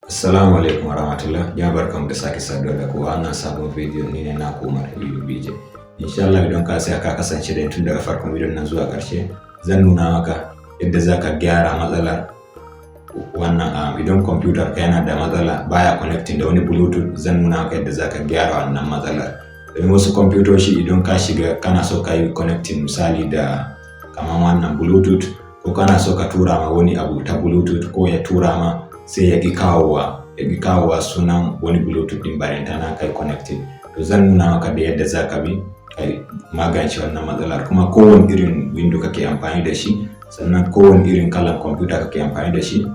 Assalamu alaikum warahmatullah. Ya barkanmu da sake saduwa da ku a wannan sabon bidiyo. Ni ne naku Umar Aliyu BJ. Insha Allah, idan ka tsaya ka kasance da tun daga farkon bidiyon nan zuwa ƙarshe, zan nuna maka yadda za ka gyara matsalar wannan idan kwamfutar ka yana da matsala, baya connecting da wani Bluetooth. Zan nuna maka yadda za ka gyara wannan matsalar, domin wasu kwamfutoci idan ka shiga kana so ka yi connecting, misali da kamar wannan Bluetooth, ko kana so ka tura ma wani abu ta Bluetooth ko ya tura ma, sai ya ƙi kawowa sunan wani Bluetooth din barantana kai connecting. To, zan nuna maka da yadda za ka bi kai magance wannan matsalar. Kuma kowane irin window kake amfani da shi, sannan kowane irin kalan kwamfuta kake amfani da shi,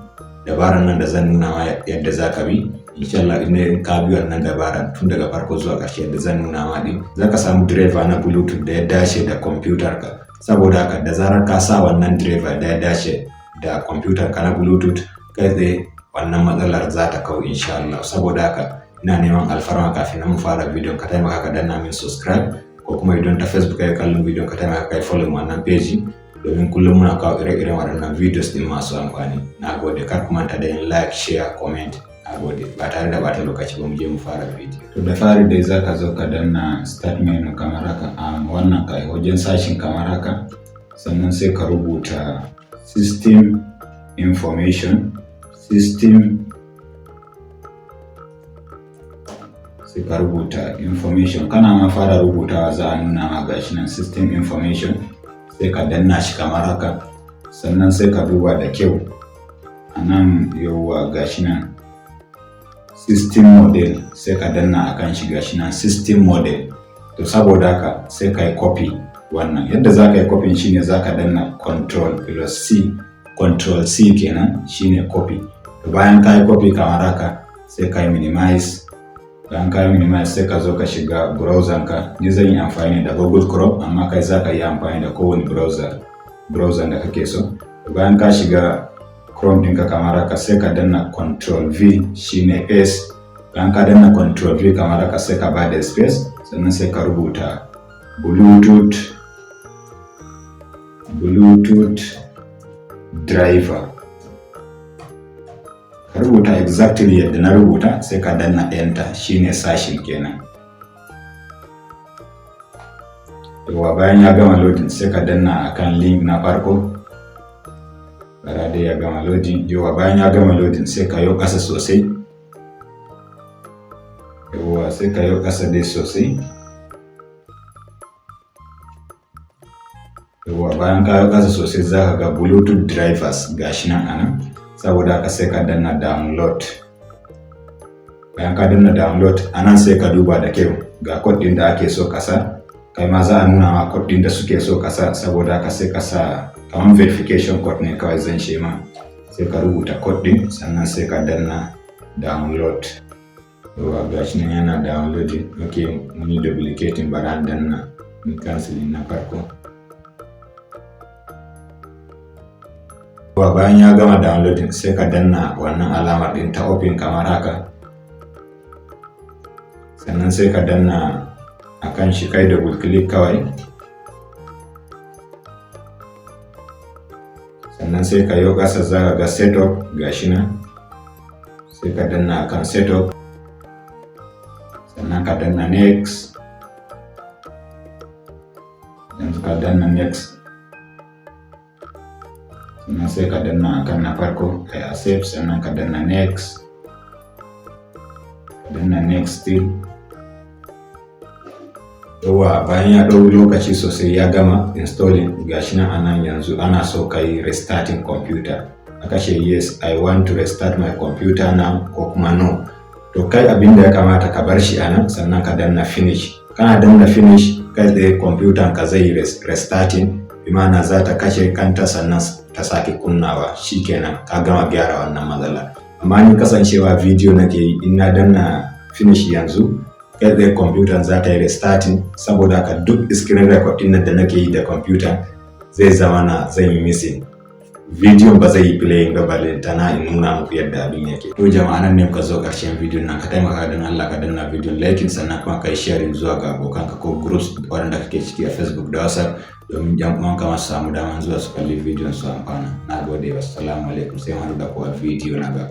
dabaran nan da zan nuna ma yadda za ka bi, insha Allah in ka bi wannan dabaran tun daga farko zuwa ƙarshe yadda zan nuna ma din, za ka samu driver na Bluetooth da ya dace da kwamfutar ka. Saboda haka, da zarar ka sa wannan driver da ya dace da kwamfutar ka na Bluetooth, kai tsaye wannan matsalar za ta kau, insha Allah. Saboda haka, ina neman alfarma, kafin mu fara bidiyon, ka taimaka ka danna min subscribe, ko kuma idan ta Facebook kai kallon bidiyon, ka taimaka kai follow wannan page, domin kullum muna kawo ire-iren waɗannan videos din masu amfani. Na gode. Kar ku manta da yin like, share, comment. Na gode. Ba tare da bata lokaci ba, mu je mu fara bidiyo. To, da fari dai za ka zo ka danna start menu kamar haka, a wannan kai wajen sashin kamar haka. Sannan sai ka rubuta system information, system, sai ka rubuta information. Kana ma fara rubutawa za a nuna ma, gashi nan system information. Sai ka danna shi kamar haka. Sannan sai ka duba da kyau a nan. Yauwa, gashi nan system model. Sai ka danna akan shi, gashi nan system model. To, saboda haka sai ka yi copy wannan. Yadda za ka yi copy shine za ka danna control plus C, control C kenan, shine copy. To, bayan ka yi copy kamar haka, sai ka yi minimize. Bayan ka yi minimize, sai ka zo ka shiga browser ka. Ni zan yi amfani da Google Chrome, amma kai za ka yi amfani da kowane browser da kake so. Bayan ka shiga Chrome ɗinka kamar haka, sai ka danna control V, shine paste. Bayan ka danna control V kamar haka, sai ka bada space, sannan sai ka rubuta Bluetooth driver. Ka rubuta exactly yadda na rubuta, sai ka danna enter, shine sashin kenan. Yauwa, bayan ya gama loading, sai ka danna akan link na farko. Bara dai ya gama loading. Yauwa, bayan ya gama loading, sai ka yo ƙasa sosai. Yauwa, sai ka yo ƙasa dai sosai. Yauwa, bayan ka yo ƙasa sosai, za ka ga Bluetooth drivers, gashi nan anan. Saboda haka sai ka danna download. Bayan ka danna download anan, sai ka duba da kyau, ga code ɗin da ake so ka sa. Kai ma za a nuna ma code ɗin da suke so ka sa. Saboda haka sai ka sa kamar verification code ne kawai zan ce ma. Sai ka rubuta code ɗin, sannan sai ka danna download. Yauwa, gashi nan yana downloading. Ok, mun yi duplicating, bara danna in canceling na farko. Yauwa, bayan ya gama downloading, sai ka danna wannan alamar ɗin ta open kamar haka. Sannan sai ka danna akan shi, kai double click kawai. Sannan sai ka yo ƙasa, za ka ga setup, gashi nan. Sai ka danna akan setup, sannan ka danna next. Yanzu ka danna next, sannan sai ka danna akan na farko, kai accept, sannan ka danna next, ka danna next still. Yauwa, bayan ya ɗau lokaci sosai ya gama installing, gashi nan anan. Yanzu ana so ka yi restarting computer. Aka ce "Yes, I want to restart my computer now" ko kuma "No". To, kai abin da ya kamata, ka bar shi anan, sannan ka danna finish. Kana danna finish, kai tsaye computer ka zai restarting, bi ma'ana za ta kashe kanta sannan ta sake kunnawa. Shikenan, ka gama gyara wannan matsala. Amma ni, kasancewa video nake yi, in na danna finish yanzu, kai tsaye computer za ta yi restarting. Saboda haka duk screen record din da nake yi da computer zai zama na zan yi missing bidiyon, ba zai yi playing ba, ballantana in nuna muku yadda abin yake. To jama'a, nan ne muka zo ƙarshen bidiyon nan. Ka taimaka don Allah ka danna bidiyon liking, sannan kuma ka yi sharing zuwa ga abokanka ko groups waɗanda kake ciki a Facebook da WhatsApp, domin yan uwanka masu samu daman zuwa su kalli bidiyon su amfana. Na gode, wassalamu alaikum, sai mu haɗu da ku a bidiyo na gaba.